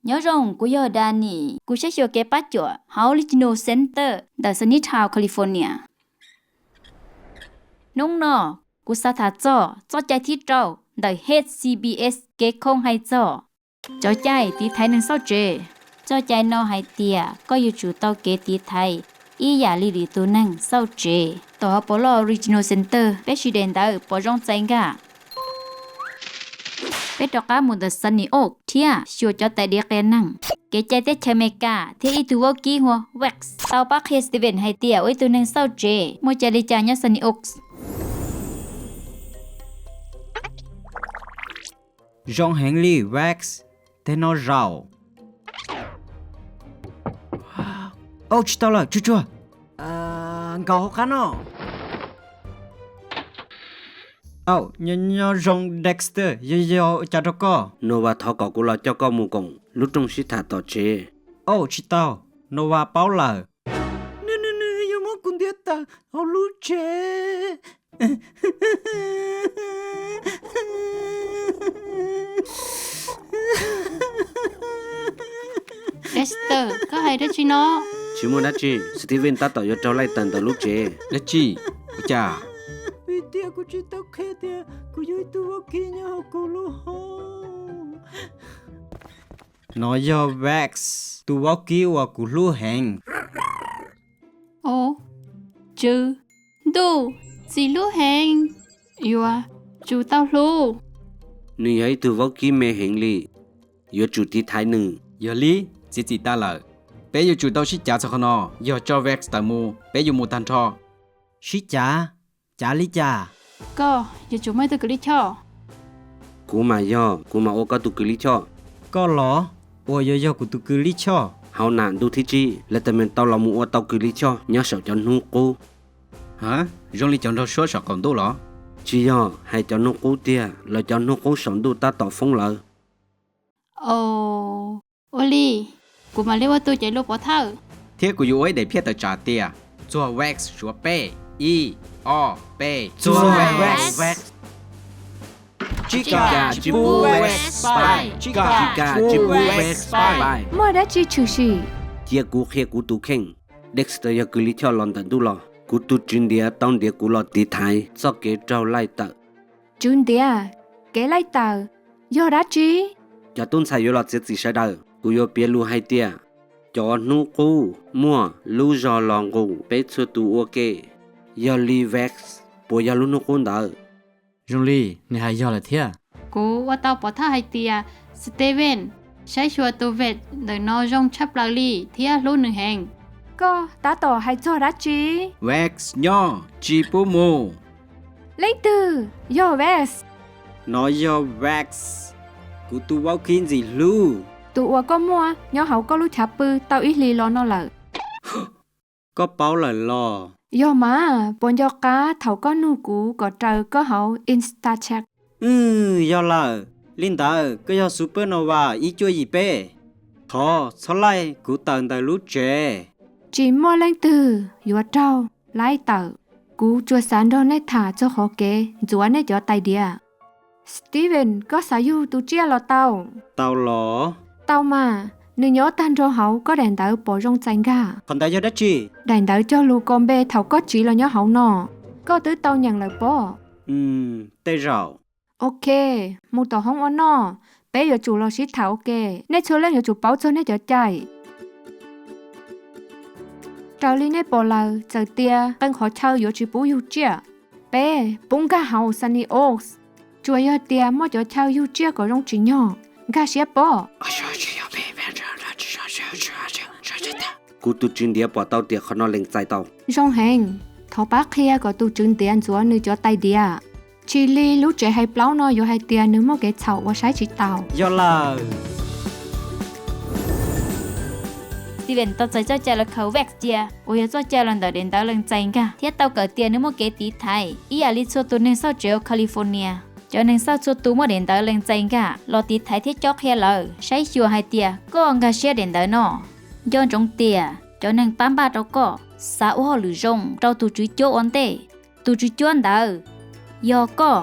Nyob zoo, kuv yog Danny, kuv saib xyuas kev pab cuam hauv Regional Center ntawm Sunnytown, California. Hnub no, kuv xav tham txog txoj cai thib rau ntawm H C B S kev khoo hais txog cov cai tiv thaiv neeg xauj tsev. Txoj cai no hais tias koj yuav tsum tau kev tiv thaiv ib yam li lwm tus neeg xauj tsev. Tom hauv Portland Regional Center, peb siv daim ntawv pom zoo txais nkag. Peb rov qab mus ntawm Sunny Oaks thiab xyuas cov tais diav qia neeg, kev cai teb chaws Amelikas thiab ib tug vaub kib hu ua Wax tau pab qhia Steven hais tias ua ib tug neeg xauj tsev muaj cai li cas nyob Sunny Oaks. Zoo heev li Wax, tej no zaum. Au, tsis tau lawm, tsuag tsuag. Nkaum hauv qab no. Au, nyob zoo Dexter, yog yog ua cas rau koj? Nova thov kom kuv los coj koj mus koom lub rooj sib tham tom tsev. Au, tsis tau, Nova paub lawm. Nws, nws, nws yuav muab kuv ntiab tawm hauv lub tsev. Dexter, koj hais dab tsi no? Tsis muaj dab tsi, Steven tab tom yuav raug laij tawm ntawm lub tsev. Dab tsi? Ua cas? Vim tias kuv tsis tau qhia tias kuv yog ib tug vaub kib nyob hauv kuv lub hoob. No yog Wax, tus vaub kib uas kuv hlub heev. Au, tswv ntuj, txiv hlub heev, yuav tsum tau hlub. Nws yog ib tug vaub kib me heev li, yuav tsum tiv thaiv nws. Yog li, txiav txim tas lawm. Peb yuav tsum tau sib cav txog qhov no, yog tso Wax tawm mus, peb yuav mus tag nrho. Sib cav? Cav li cas? Koj yuav tsum muaj ib tug kws lij choj. Kuv mas yog, kuv mam ua koj tus kws lij choj. Koj los? Uas yuav yog kuv tus kws lij choj? Hauv nam ntuj thib tsib, Letterman tau los mus ua tau kws lij choj nyob saum cov hnub qub. Ha, zoo li cov nraug suab saum qaum ntuj los? Tsis yog, hais cov hnub qub tiag, lawv cov hnub qub saum ntuj tab tom foob lawm. Ua li, kuv mam li ua tus cev lus pov thawj. Thiab kuv yuav ua ib daim phiaj tawm tsam tias txuag Wax suav peb. Ib, ob, peb, txuag Wax. Tsis kam tsis pub Wax spy. Tsis kam tsis pub Wax spy. Muaj dab tsi tshwm sim? Cia kuv qhia kuv tus kheej. Dexter yog kws lij choj los ntawm ntuj los. Kuv tus tswv ntiav tau ntiav kuv los tiv thaiv txoj kev raug laij tawm. Tswv ntiav, kev laij tawm yog dab tsi? Cov tub ntxhais yuav los txiav txim sawv daws. Kuv yuav piav lus hais tias cov hnub qub muaj lub zog los nqus peb txhua tus ua ke. Yog li Wax, puas yog lub hnub qub ntawd? Zoo li nws hais yog lawm thiab. Kuv ua tau pov thawj hais tias Steven saib xyuas tus Wax ntawm no zoo tshaj plaws li thiab hlub nws heev. Koj tab tom hais txog dab tsi? Wax nyob, tsis pub mus. Leej twg? Yog Wax. No yog Wax, kuv tus vaub kib ntxim hlub, tus uas koj muaj nyob hauv koj lub chav pw tau ib hlis los no lawm. Koj paub lawm los? Yog mas, puas nco qab thaum koj nug kuv kom raws koj hauv InstaChat? Yog lawm, li ntawd koj yog Supernova ib cuaj yim peb. Thov txhob laij kuv tawm ntawm lub tsev. Tsis muaj leej twg yuav raug laij tawm. Kuv tsuas xav nrog nej tham txog qhov kev ntxuav nej cov tais diav. Steven, koj xav yug tus tsiaj los tau? Tau los? Tau mas, nws nyob tag nrho hauv koj daim ntawv pom zoo txais nkag. Qhov ntawd yog dab tsi? Daim ntawv cog lus kos npe thaum koj tsiv los nyob hauv no. Koj twb tau nyeem lawm pob? Tej zaum. Ok, mus tom hoob ua noj, peb yuav tsum los sib tham ua ke. Nej txhua leej yuav tsum paub txog nej cov cai. Raws li nej pom lawm, txawm tias qee qhov chaw yuav tsis pub yug tsiaj, peb pub nkag hauv Sunny Oaks. Tsuas yog tias muaj cov chaw yug tsiaj kom zoo tsim nyog, nkag siab pob. Kuv tus tswv ntiav pom tau tias qhov no lees txais tau. Zoo heev, thov pab qhia kom tus tswv ntiav ntxuav nws cov tais diav. Tsis li lub tsev hais plaub no yuav hais tias nws muaj kev txhaum uas saib tsis taus. Yog lawm. Steven tau txais txoj cai los khaws Wax cia, uas yog txoj cai los ntawm daim ntawv lees txais nkag, thiab tau kawm tias nws muaj kev tiv thaiv ib yam li txhua tus neeg xauj tsev hauv California. Cov neeg xauj txhua tus muaj daim ntawv lees txais nkag los tiv thaiv thiab cob qhia lawv, saib xyuas hais tias koj nkag siab daim ntawv no. Nco ntsoov tias cov neeg pab npaj rau koj xav ua hauj lwm zoo rau tus tswv cuab ua ntej. Tus tswv cuab ntawd yog koj.